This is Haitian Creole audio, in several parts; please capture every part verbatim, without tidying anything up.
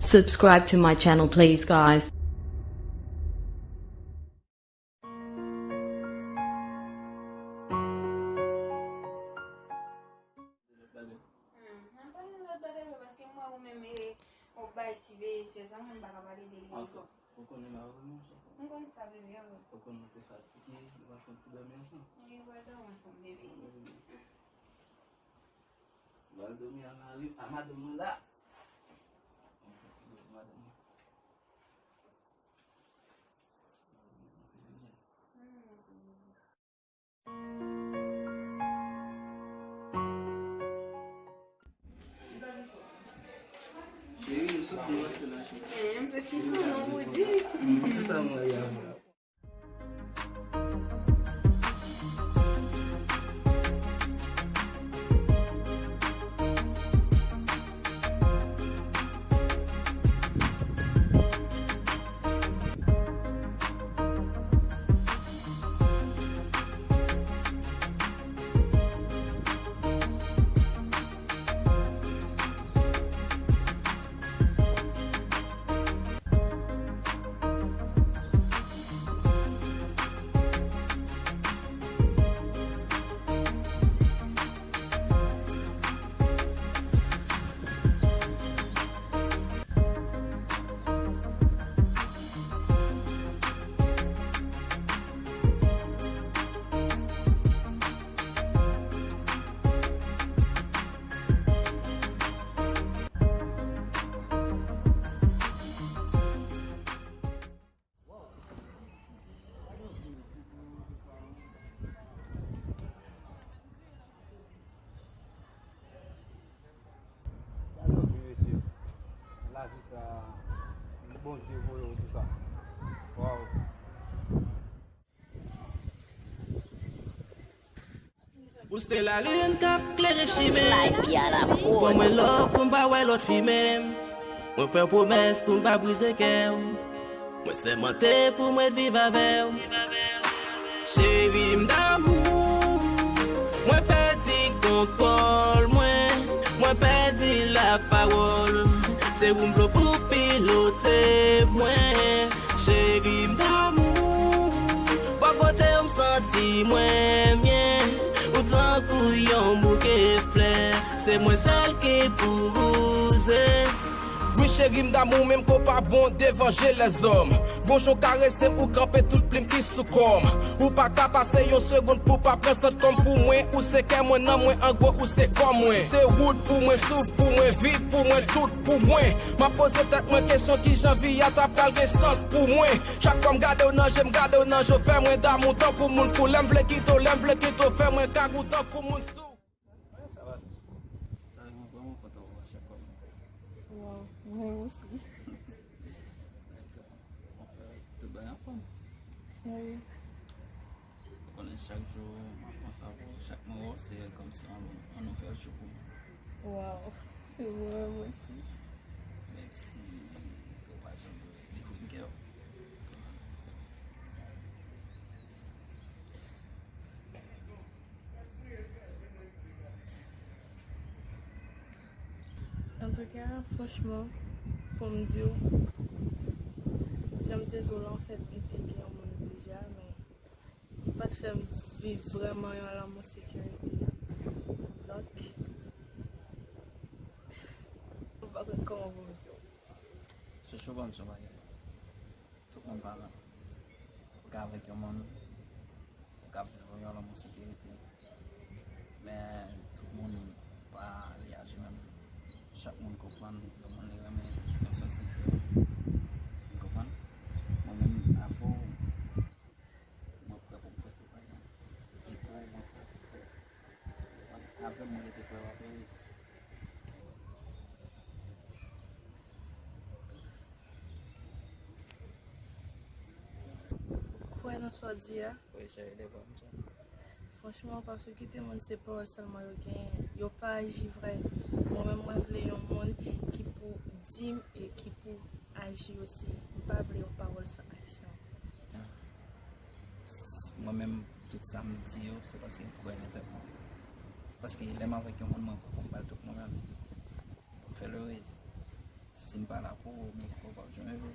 Subscribe to my channel, please, guys. Hmm, n ap pale de lòt bagay vre, paske m wè ou menm, e, w ap bay siveye sèz la, mwen m pa ka pale de li ankò. Ou konnen la, wi, monchè. M konn sa, bebe, wi. Ou konn nou te fatige, nou pa fè yon ti dòmi ansanm. Wi, nou pral dòmi ansanm, bebe. Wi. M pral dòmi a mari, a madanm mwen la. M pral dòmi a madanm mwen. Hmm. Cheri, m sot devan se la, cheri. Eh, m se Chico, non, Boudy. Se sa mwen ye avè w. Gade yon vi, mesye. Lavi sa, Bondye voye w di sa. Waw. Ou se lalin k ap klere chimen. Ou ban mwen love pou m pa wè lòt fi menm. Mwen fè w pwomès pou m pa brize kè w. Mwen sèmante pou mwen viv avè w. Cheri m damou, mwen pèdi kontwòl mwen, mwen pèdi lapawòl. Se ou m vle pou pilote mwen. Cheri m damou, bò kote w m santi mwen byen. Ou tankou yon bouke flè, se mwen sèl ki pou wouze. Wi cheri m damou, menm ke w pa bon devan je lèzòm. Gon jan w karese m, ou kanpe tout plim ki sou kò m. Ou pa ka pase yon segonn pou pa pran sant kòm pou mwen. Ou se kè mwen, nan mwen, an gwo, ou se kò mwen. Se wout pou mwen, souf pou mwen, vi pou mwen, tout pou mwen. M ap poze tèt mwen kesyon, kijan vi a ta pral gen sans pou mwen? Chak fwa m gade w nan je m, gade w nan je w, fè mwen damou tankou moun fou. Lè m vle kite w, lè m vle kite w, fè mwen kagou tankou moun sou. Sa va, sa va, mwen vrèman kontan wè w a chak kòmantè. Waw, mwen osi. Tout bagay anfòm. Wi. Ou konnen chak jou mwen panse avè w, chak mwen wè w, se kòmsi yon, yon nouvèl jou pou mwen. Waw, mwen osi. Menm si ou pa janm dekouvri kè w. Antouka, franchman, pou m di w, jan m te di w la, anfèt, m te gen yon moun deja, men li pa t fè m viv vrèman yon lanmou sekirite. Donk, m pa konn kòman pou m di w. Sou chou ban m sou bagay. Tout moun pa menm. Ou ka avèk yon moun, ou ka viv yon lanmou sekirite. Men tout moun pa reyaji menm. Chak moun konprann, yon moun li renmen yon sans diferan. Ou konprann? Mwen menm, avè w, mwen prè pou m fè tout bagay. Di pou mwen prè pou m fè. Avè m, mwen rete kwè w ap erez. Kwè nan sa w di a. Wi, cheri, de bon jan. Franchman, pa sou kite moun, se pawòl sèlman yo genyen. Yo pa aji vrè. Mwen menm, mwen vle yon moun ki pou di m e ki pou aji osi. M pa vle yon pawòl san aksyon. Mwen menm, tout sa m di yo, se paske m kwè nan tèt mwen. Paske lè m avèk yon moun, mwen kwè pou m ba l tout mwen menm. Pou m fè l erez. Si M pa la pou ou, men ou p ap janm vle.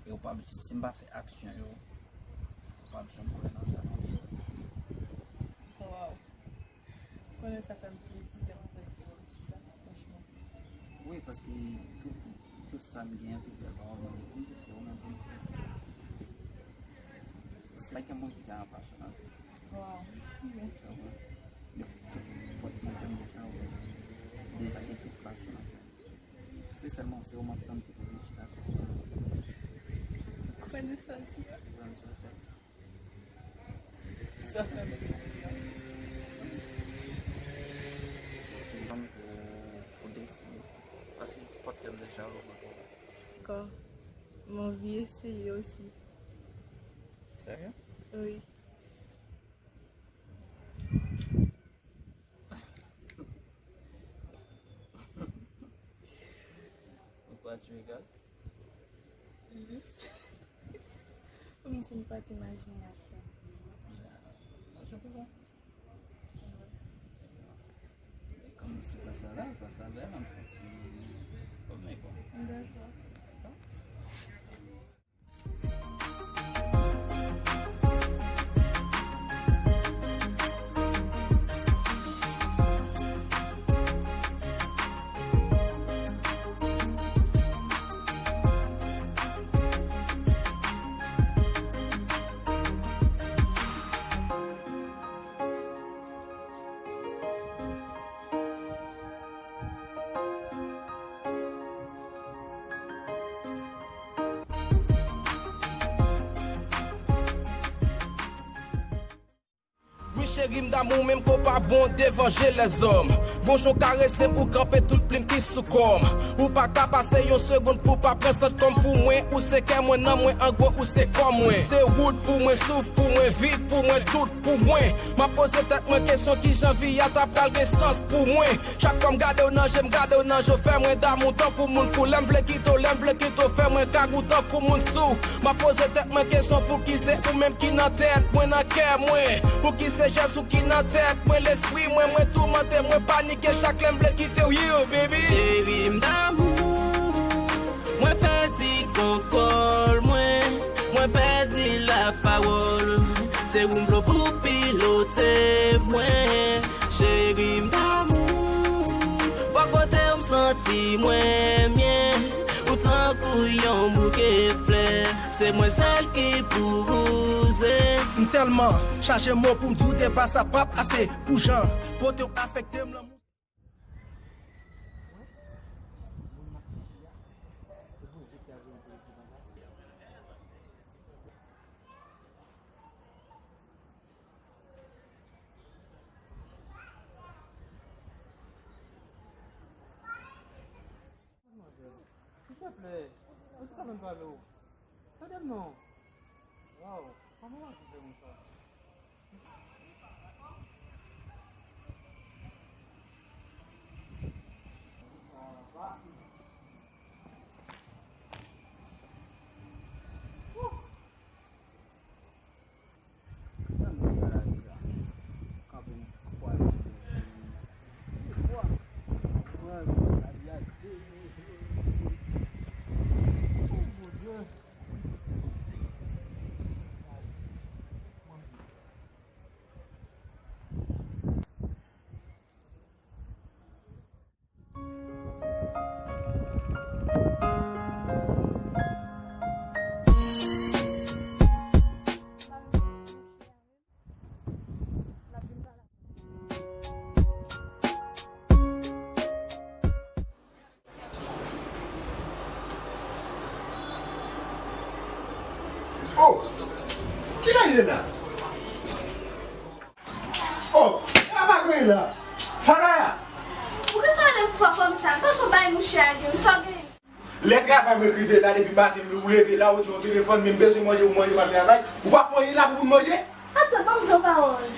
E ou p ap, si m pa fè aksyon yo, ou p ap janm kwè nan sa konsa. Waw. Konnen sa fè m plezi lè m tande w di sa, franchman. Wi, paske tout, tout sa m gen, tout bèl pawòl mwen gen pou m di, se ou menm pou m di. Se pa kè mwen ki ta an plas ou nan. Waw. Mèsi. Pòt mwen fèm deja, deja gen tout plas ou nan. Se sèlman se ou m ap tann ki pou vin chita sou. Kwè nan sa w di a. Sa fè m. Se yon pou, pou deside. Paske pòt kè m deja ouvri pou ou. Dakò. M anvi eseye osi. Serye? Wi. Ou pa trigger? Jis. Kòmsi m pa t imajine ak sa. Mwen jan pou sa. Kòm se pa sa la, pa sa la, m ap fè ti kòm men bon. Dakò. Dakò. Wi cheri m damou menm ke w pa bon devan je lèzòm. Gon jan w karese m ou kanpe tout plim ki sou kò m. Ou pa ka pase yon segonn pou w pa pran sant kòm pou mwen. Ou se kè mwen, nan mwen, an gwo ou se kò mwen. Se wout pou mwen, souf pou mwen, vi pou mwen, tout pou mwen. M ap poze tèt mwen kesyon kijan vi a ta pral gen sans pou mwen. Chak fwa m gade w nan je m, gade w nan je w, fè mwen damou tankou moun fou. Lè m vle kite w, lè m vle kite w, fè mwen kagou tankou moun sou. M ap poze tèt mwen kesyon pouki se ou menm ki nan tèt mwen, nan kè mwen. Pouki se jès ou ki nan tèt mwen, lespri mwen, mwen toumante, mwen panike chak lè m vle kite w, yeah, baby. Cheri m damou, mwen pèdi kontwòl mwen, mwen pèdi lapawòl. Se ou m vle pou pilote mwen. Cheri m damou, bò kote w m santi mwen byen. Ou tankou yon bouke flè, se mwen sèl ki pou wouze. M tèlman chache mo pou m di w te pa sa p ap ase. Pou jan kote w afekte m lanmou. Silvouplè, mwen te ka vin pale w. Tande m non. Waw, kòman w ap fè konsa? Oh! Kilè l ye la? Oh, e pa pa gen la. Sa la a? Poukisa w rele m fò kòmsa? Kòmsi w bay mouche a gen, sa w gen? Lè travay mwen rive la, depi maten ou leve la, ou nan telefòn, men m bezwen manje, ou manje pa travay. Ou pa pran anyen la pou moun manje? Atann, ban m di w pawòl.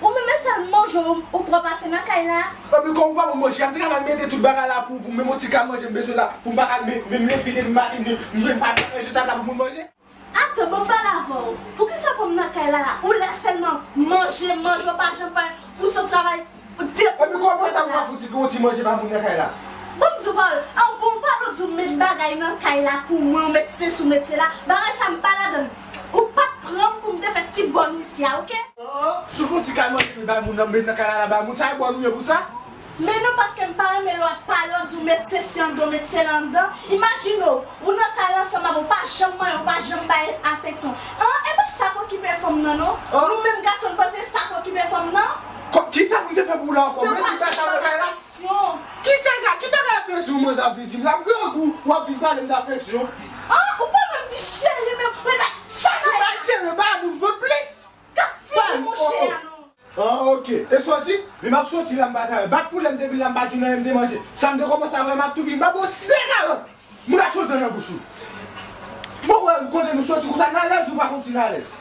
Ou menm e sèl manje ou, ou pran pase nan kay la? Epi kòm ou pa pou manje, m travay, m mete tout bagay la pou, pou menm yon ti ka manje m bezwen la, pou m pa ka men, men, men vin depi maten, m, m jwenn pa manje sou tab la pou moun manje. Atann, ban m pale avè w. Poukisa pou m nan kay la la? Ou la sèlman manje, manje, w pa janm fè kout sot travay. Epi kòman sa m ka fouti pou yon ti manje pa moun nan kay la? Ban m di w pawòl. Anvan m pale w di w Met bagay nan kay la pou mwen, ou met sesi, ou met sela. Bagay sa m pa ladan l. Ou pa t pran m pou m te fè ti bòn ou isi a, oke? Oh, si w fè yon ti kay manje bay moun nan, met nan kay la, la bay moun, sa e bòn ou ye pou sa? Men non, paske m pa renmen lè w ap pale, w di w met sesi anndan, w met sela anndan. Imajine w, ou nan kay la ansanm avè w, ou pa janm manyen, ou pa janm bay afeksyon. An, e pa sa k okipe fanm nan, non. An? Nou menm gason, n panse sa k okipe fanm nan. Kisa pou m te fè pou ou la ankò? Mwen di bagay sa nan kay la. Kisa ka, ki bagay afeksyon mwen sa vin di m la? M grangou, w ap vin pale m d afeksyon. An, ou pa menm di cheri, men, men, men, sa se pa cheri, pa moun vant plen. K ap fini, monchè, a non. Ah, ok. E sa w di? Men m ap soti la, m pa travay. Bat pou lè m te vin la, m pa gen anyen m te manje. Sa m te kòmanse avè, m ap tou vin. M ap ba w senkarant. Mwen ka choze nan bouch ou. Bon, wè, kote nou soti konsa, n alèz ou pa konn si n alèz.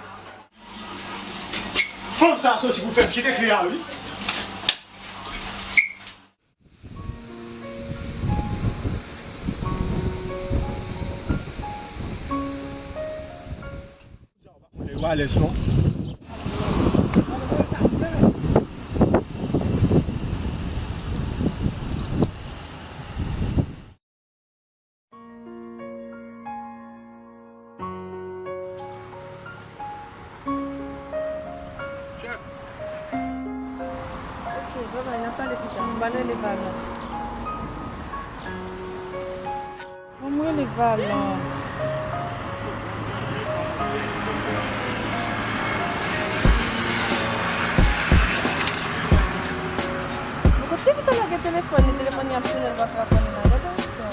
Fanm sa soti pou fè m kite kay la, wi. Ou pa alèz non. Ok, babay, n ap pale pita. M pral rele Valon. Ban m rele Valon. Mwen konn ki pou sa lage telefòn li, telefòn li ap sonnen, l pa frape anyen la. Gade yon istwa.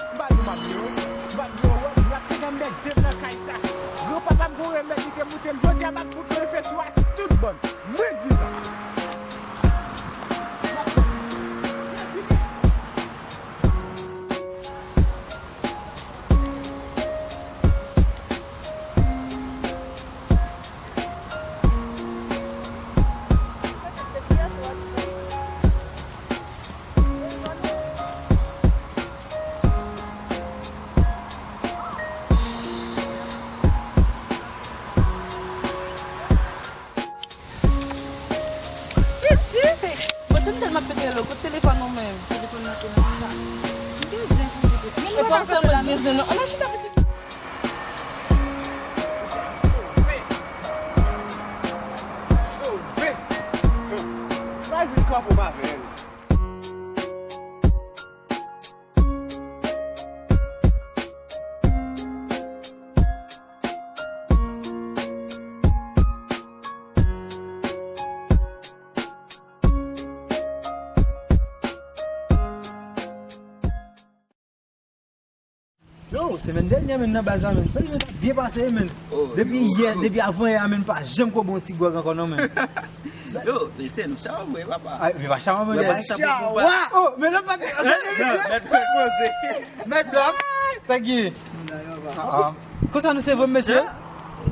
M pa di w m ap byen, m pa di w wè, y ap fè m bèk de nan kay sa. Granpapa m gon remèd li te montre m, jodi a m ap fout yon efe sou a tout bann. Mwen di sa. Piti! Mwen te tèlman pete lo, kote telefòn ou menm? Telefòn nan te nan sa. M gen zen pou piti. Men mwen pa sèlman gen zen non. Ann al chita piti. Sove! Sove! Mwen vin kanpe m avè l. Yo, semèn dènyè menm nan baz la menm, sa yo t ap byen pase menm. Depi yè, depi avan yè a menm, pa janm ko bon ti gwòg ankò non menm. Yo, mesye, nou chawa vre, papa. Ay, men pa chawa, men. Chawa! Oh, men lòt pa te. Mèt Blòm poze. Mèt Blòm. Sa ki? Konsa nou se vre, mesye?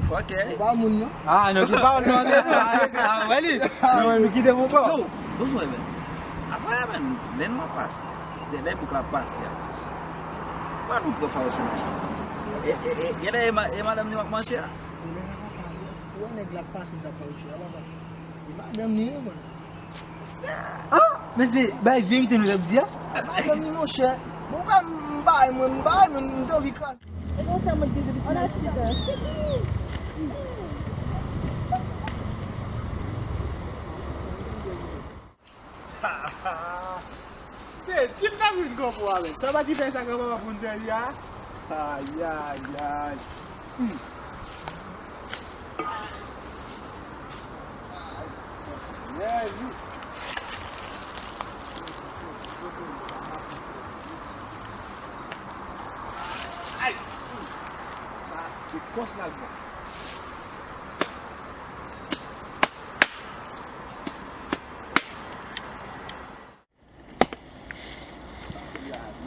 Fòkè. Ou pa moun, non? Ah, non, ki pa moun, non. Ah, wè li. Nou kite pou kò. Yo, bonjou, men. Apre, men, lè nou ap pase. Lè bouk la pase a ti jan. Pa nou pran fawouch nan. E, e, e, genlè e ma-, e madanm nou ap manje a. Ou wè nèg la pase, l t ap fawouch a, papa. E madanm li ye, mwen. Ah, men se bay verite nou t ap di a. Madanm li, monchè. Bon, ou ka m bay mwen, m bay mwen, m te anvi kraze. E konsa mwen te di, on a sida. Sida. Ti m ta vin konpò avèk. Sa pa ki fè sa granpapa pou n sèvi a? Ayayay. Hmm. Ayayay. Ay! Sa, se kòs la l pran.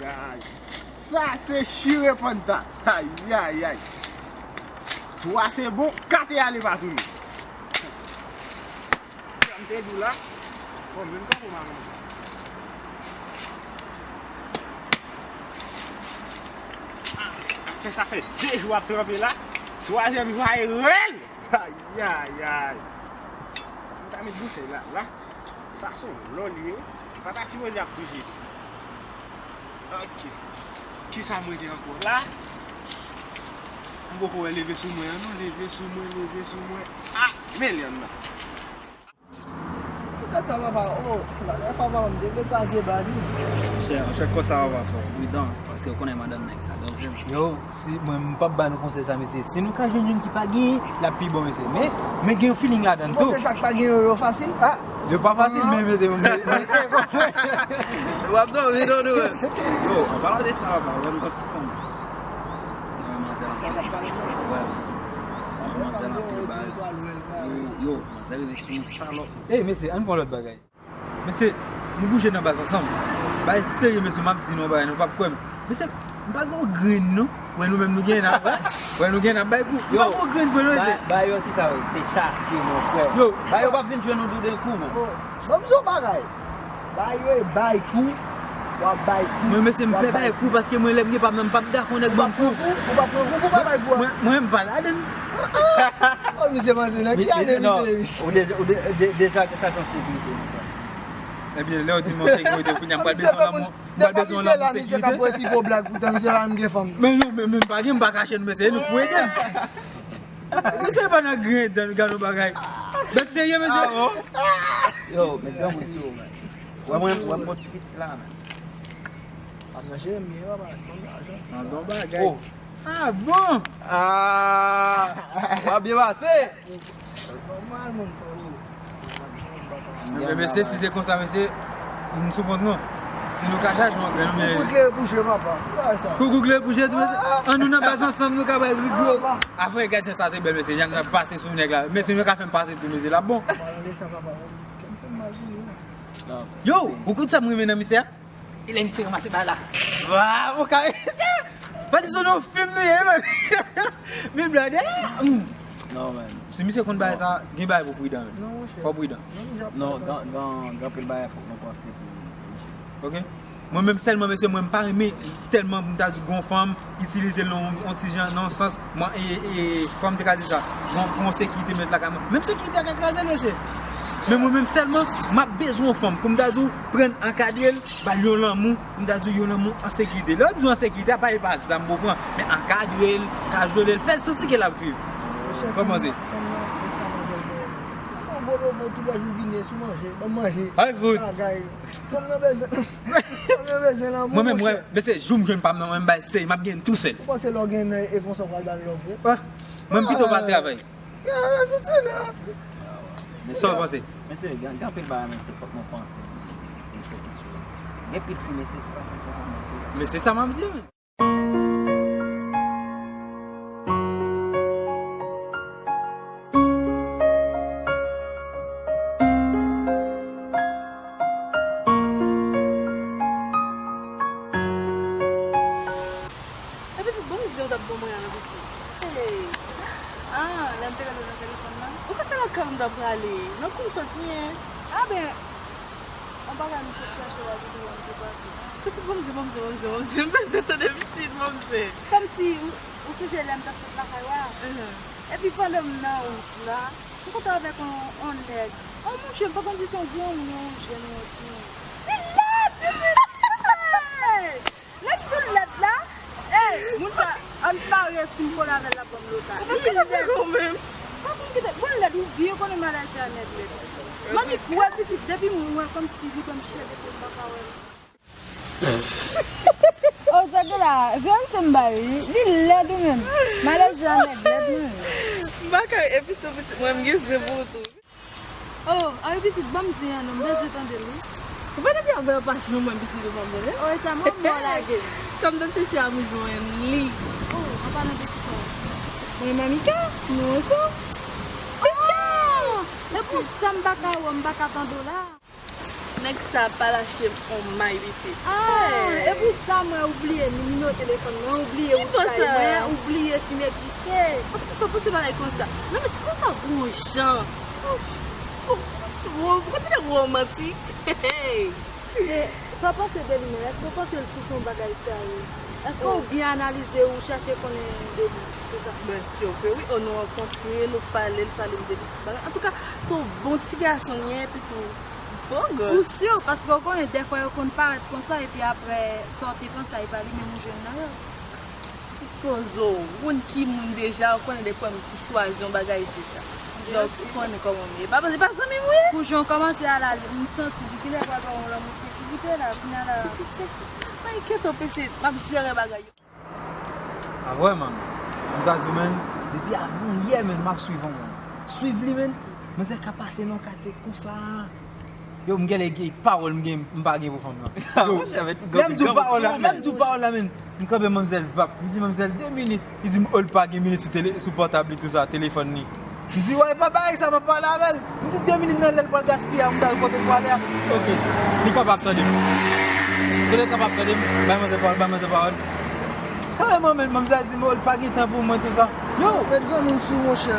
Ayayay. Sa se chire pann ta. Ayayay. Twa se bon, kat e ale pa tounen. Sa m te di w la. Bon, menm tankou maman. Fè sa fè de jou ap tranpe la. Twazyèm jou a e rèl. Ayayay. M ta met boutèy la, la. Sa se yon lò li ye. Pa ta sipoze ap touche. Ok. Kisa m rete ankò la? M poko wè leve sou mwen an non, leve sou mwen, leve sou mwen. Ah, men lyann nan. Ou tèt sa papa, oh, la dèyè fwa papa m te vle kraze baz li. Monchè, monchè, kò sa papa fò pridan, paske ou konnen madanm nèg sa danje. Yo, si mwen m p ap ba nou konsèy sa, mesye. Si nou ka jwenn youn ki pa genyen, l ap pi bon, mesye. Men, men gen yon feeling ladan l tou. Ou panse sa k pa genyen yo, yo fasil? Ah, yo pa fasil, men, mesye, men, men, w ap dòmi non nou menm. Yo, an palan de sa, papa, wè m gon ti fanm. Nan manzèl ap pale. Wè. Nan manzèl ap pale baz. Yo, yo, manzèl rete sou yon salòp. Ey, mesye, ann pran lòt bagay. Mesye, nou bouje nan baz ansanm. Bagay serye, mesye, m ap di nou yon bagay, nou p ap kwè m. Mesye, m pa gen yon grenn, non. Wè, nou menm, nou gen n ap, wè, nou gen n ap bay kou. M pa gen yon grenn pou nou, mesye. Ba yo ki sa, wè, se chache, mon frè. Yo. Ba yo p ap vin jwenn nou doudenkou, man. Oh, ban m di yon bagay. Ba yo e bay kou, w ap bay kou. Mwen, mesye, m pè bay kou paske mwen, lè m gen pa m nan, m p ap dakò nèg ban m kou. Ou p ap pran kou, ou p ap pran kou pou pa bay kou a. Mwen, mwen, m pa ladan l. Oh, misye panse nan ki ane misye ye? Ou deja, ou de- de- deja gen sa se yon sekirite, mon frè. Ebyen, lè w di m yon sekirite, kounye a m pral bezwen lanmou, m pral bezwen lanmou sekirite. Misye ka pran pi gwo blag poutan misye pa menm gen fanm. Men non, men, men m pa gen, m pa kache nou, mesye, nou pou ede m. Mesye pa nan grenn dan, gade yon bagay. Men serye, mesye. Ah bon? Yo, men granmoun sou ou, man. Wè mwen, wè m gon ti piti la, man. Ap nan jere m byen, papa, ban m lajan. Nan don bagay. Oh. Ah bon? Ah, w ap byen pase. Nòmal, moun, frè, oh. Ebyen, mesye, si se konsa, mesye, m sou kont nou. Si nou ka chaje yon grenn, oubyen. Koukou klere pou je, papa. Ou pa wè sa? Koukou klere pou je tou, mesye. Ah. An nou nan baz ansanm, nou ka bay ri gwo. Ah, papa. Afè, gad jan sa te bèl, mesye. Jan n ap pase sou nèg la. Mesye, nou ka fè m pase tou, mesye. L ap bon. Pale sa, papa. Kè m fè m mal pou li, non. Yo, ou kout sa m renmen nan misye a? E lè misye ranmase bagay la. Waw, ou ka mesye. Pa di sou nou fim nou ye, men. Men blòdè. Non, man. Si misye konn bagay sa, gen bagay pou pridan. Non, monchè. Fò pridan. Non, gen, gen, gen anpil bagay fòk nou panse pou, pou misye. Ok. Mwen menm sèlman, mesye, mwen m pa renmen tèlman pou m ta di gon fanm, itilize l nan yon ti jan, nan yon sans, mwen, e, e, kòman m te ka di sa? Bon, pou yon sekirite m met lakay mwen. Menm sekirite a ka kraze l, mesye. Men mwen menm sèlman, m ap bezwen yon fanm pou m ta di w, pran l, ankadre l, ba l yon lanmou, pou m ta di w yon lanmou an sekirite. Lè w di w an sekirite, a pa, e pa zam pou pran, men ankadre l, kajole l, fè l santi ke l ap viv. Kòman se? Fanm nan, e sa manzèl dèyè. Yon gwo lobo, tou lè jou vini sou manje, ban m manje. Ay, fout. Bagay. Fanm nan bezwen, fanm nan bezwen lanmou, monchè. Mwen menm, mwen, mesye, jou m jwenn pa m nan, mwen m bay sèy, m ap gen tousèl. Ou panse lè w gen nan e konsa w pral ba l love vre? Ah, mwen m pito pa al travay. Ya, ya, soti la. Sa w panse? Mesye, gen, gen anpil bagay, mesye, fòk nou panse. Gen pil fi, mesye, se pa sa. Mesye, sa m ap di, men. Epi tout bon, misye, ou t ap ban mwen an, epi tout. Hey! Ah, lè m te rele w nan telefòn nan? Ou konn se lakay ou m t ap prale? Nan kou m soti, en. Ah ben, yon bagay m te chache la, videyo m te pase. Pitit, bon mze, bon mze, bon mze, bon mze. M bezwen tande pitit, bon mze. Kòmsi ou, ou sonje lè m t ap sot lakay ou a? Epi pandan m nan wout la, m kontre avèk yon, yon nèg. Yon mouche, m pa konn si se yon granmoun, yon jèn, yon timoun. Li lèd, pitit! Hey! Lè m di w lèd la, ey, moun sa, ann pare si m kole avè l, l ap ban m lota. Li lèd. Ou pa konn kite, bon, lèd, ou byen konnen m alèji a nèg lèd. Manmi, ou wè pitit, depi m wè l kòmsi li ban m chè depi m pa ka wè l. Oh, sa gen la, verite m ba yo, li lèd ou menm. Malè jan nèg lèd mwen. M pa ka, epi tou pitit mwen, m gen zen pou ou tou. Oh, ay pitit, ban m zen an non, m bezwen tande l wi. Ou pa t ap avè pach nou mwen pitit ou pa mwen. Oh, e sa mwen mò lage. Sa m t ap chèche a m jwenn li. Oh, an palan de kisa? Mwen Mamika, nou ansanm. Oh! E pou sa m pa ka wè, m pa ka tande w la. Nèg sa pa lache m on may pitit. Ah, e pou sa mwen oubliye nimewo telefòn mwen, oubliye wout kay mwen, oubliye si m egziste. Ou ti pa panse bagay konsa. Non, men se konsa gon jan. Ou, ou, ou, ou te romantik. Hey. E, sa w panse de li menm? Èske w panse l tou fè yon bagay serye? Èske w byen analize, ou chache konnen de li? Se sa. Byen si ke wi, o nou rankontre, nou pale, l pale m de li. Antouka, se yon bon ti gason li ye, epi tou, beau gosse. Ou si? Paske w konnen, dèfwa yo konn parèt konsa, epi aprè, sa w te panse a, e pa li menm ou jwenn nan yo. Ti kozo, ou konn ki moun deja, ou konnen de pwèm ki chwazi yon bagay se sa. Donk, ou konnen kòman m ye. Pa panse pa zanmi m wi. Pou jan w kòmanse a la, m santi li genlè pral ba w yon lanmou sekirite la, kounye a la. Pitit, pa enkyete w pitit, m ap jere bagay yo. A vrèman, m ta di w, menn, depi avan yè, menn, m ap swiv yon moun. Swiv li, menn, manzè ka pase nan katye konsa. Yo, m genlè gen pawòl m gen, m pa gen pou fanm nan. Yo, lè m di w pawòl la, lè m di w pawòl la, menn, m kanpe manzèl vap. M di manzèl de minit. Li di m, o, l pa gen minit sou tele, sou pòtab li, tou sa, telefòn li. M di, wè, e pa bagay sa, m ap pale avè l. M di, de minit nan lè l pral gaspiye a, m pral kote l prale a. Ok. Li kapab tande m. Kote l kapab tande m? Bay manzè pawòl, bay manzè pawòl. Kareman, menn, manzèl di m, o, l pa gen tan pou mwen, tou sa. Yo! Met granmoun sou, monchè.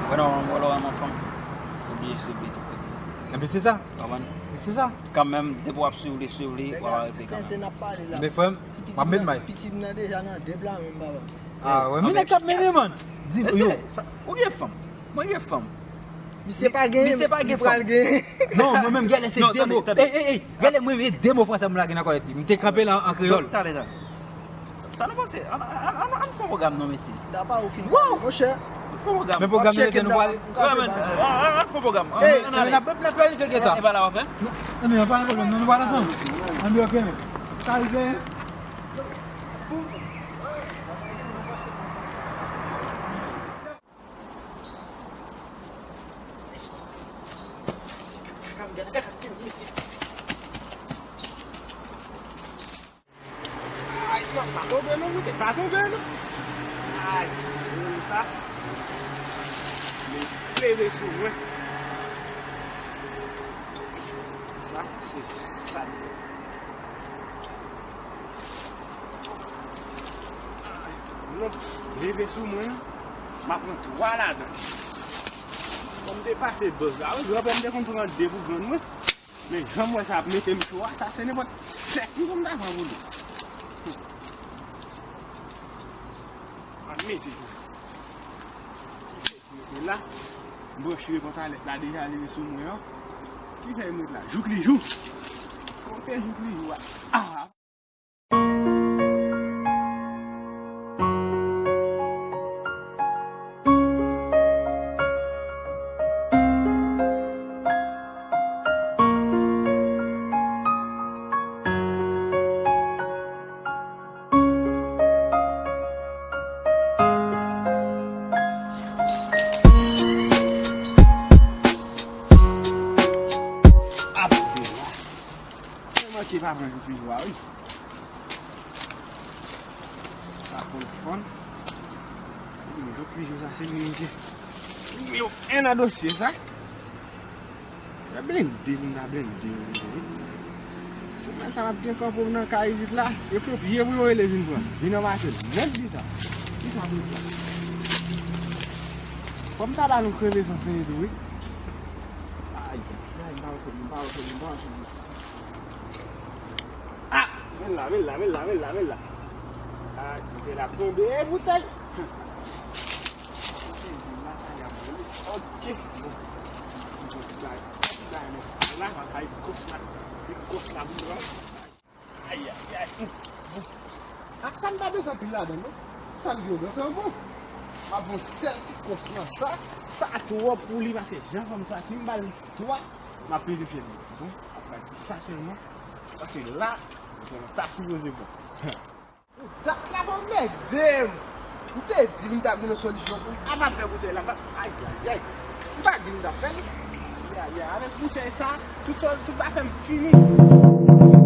Mwen non, mwen lò, mwen fanm. Oblije swiv li tout kote. Enben, se sa. Konprann? Se sa. Kanmenm, depi w ap swiv li, swiv li, w ap arive kanmenm. Men frè m, m ap met may. Pitit m nan deja nan dèb la menm, papa. Ah, wè, men nèg k ap mennen, man. Di m, yo. Ou gen fanm? Mwen gen fanm. Misye pa genyen, misye pa gen fanm. Non, mwen menm, gade se de mo. Ey, ey, ey, gade mwen, e de mo fransè m lage nan kòlèt li. M te kanpe la an kreyòl. Talè, talè. Sa, sa nou panse? Ann, ann, ann, ann fè pwogram non, mesye. Dapa ou fin pale, monchè. Ann fè pwogram. Men pwogram nan, nou prale. Ann fè pwogram. Ann ale. N ap, n ap planifye sa. E pa la w ap fè? Non, men pa gen pwoblèm, non, nou pral ansanm. Ann byen, ok, men. Sa rive. Ay, non, pa tonbe non, goute, pa tonbe non. Ay, sa. Li leve sou mwen. Sa, se sa. Non, leve sou mwen an, m ap pran twa ladan. Bon, m te pase doz la, wi, granpè m te konn pran de pou grann mwen. Men jan m wè sa ap mete m cho a, sa se nenpòt sèt wi pou m ta pran pou li. M ap mete tou. Mete la, m branche pantalèt la deja leve sou mwen an. Ki fè m ret la? Jouk li jou. Konte jouk li jou a. Ah! Ap vin la. Mwen manke pa pran jouk li jou a, wi. Sa konn fann. Jouk li jou sa, se li menm ki nimewo en nan dosye sa. Yo blende, m ta blende yo tou wi. Semèn sa m ap gen kanpo nan kay isit la. E ponpye pou yo rele vin pran. Vin ranmase nèt di sa. Ki sa pou yo fè? Fò m ta ba nou kreve san seye tou wi. Ay, ay, m pa wè fè, m pa wè fè, m pa wè fè. Ah! Men la, men la, men la, men la, men la. Ah, kote l ap tonbe, e boutèy. Ok. Bon. Ti bagay, ti bagay nan sa la, bagay kòs la. Li kòs la, bout la. Ay, ay, ay. Ak sa m pa bezwen anpil ladan, non. Sa m gen yo bon. M ap yon sèl ti kòs nan sa. Sa twòp pou li, paske jan fanm sa, si m ba l twa, m ap pirifye l. Bon, ap bay ti sa sèlman. Paske la, bouton sa sipoze bon. Dat la pa mède m. M te di m t ap jwenn yon solisyon pou avè bouton la. Ayayay. M pa di m t ap fè l. Ayayay, avèk bouton sa, tout, tout afè m fini.